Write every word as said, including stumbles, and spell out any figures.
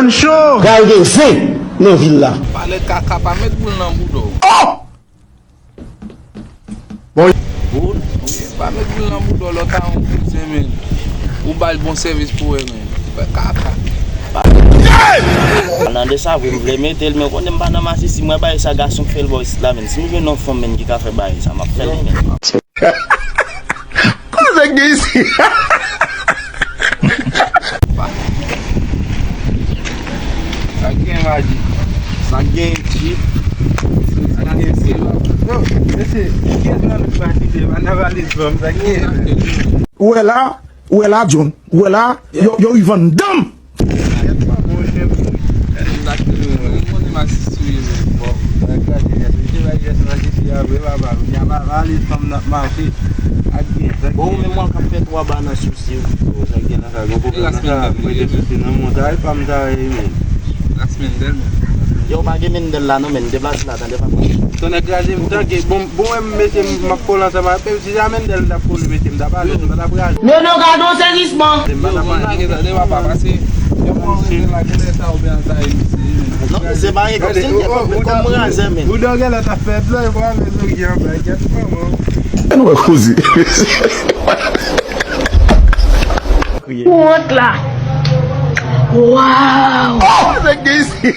Pral gen zen nan vil la. Palè kaka, pa met boul nan bouda w. Boul? Wi, pa met boul nan bouda w, lè w ta yon kouzen, men. Ou ba l bon sèvis pou wè, men. Kaka. Nan de sa vre, m vle mete l, men ou konnen m pa nan masisi, mwen bay sa gason k fè l bò isit la, men. Si m jwenn yon fanm, men, ki ka fè bagay sa, m ap fè l, men. Koze k gen isi? Sa gen, Maji? Sa gen, Jip? Sa gen, Silva? Yo, mesye, kiyès nan nou ki pa kite, pa nan valiz fanm, sa gen? Ou wè la, ou wè la, John, ou wè la, yo, yo, Ivan Dam! Gad pa monchè, pou gade m lakay nou, ou konnen m asiste wi, men. Bon, sa gade, gade, misye bay jès nan jesi a vre, papa. Kounye a, pa, pa ale fanm n ap mache. Ak gen, sa gen. Bon, ou menm w ap fè twa ba nan sousi w. Bon, sa gen nan sa, gon pwoblèm nan sa, m rete sousi nan mwen, sa e pa m sa ye, men. Las Mendel, men. Yo, pa gen Mendel la, non, men, deplase la, tande, papa. Tonnè kraze m, tanke, bon, bon, mwen, m mete m, m ap kole ansanm avè m, si se a Mendel m t ap kole, mesye, m t ap ale, m pa t ap raje. Nono, gade yon sezisman. Yo, moun lage sa, de papa, pase, yo pran rete la, genlè sa oubyen sa, e misye, men. Non, se pa gen kòm, se gen kòm, kòm razè, men. Ou dò genlè ta fè dlo, yo pran men zòrye anba, kèt manman. Ann wè koze. Ou wont la. Waw! Oh, nèg gen isi.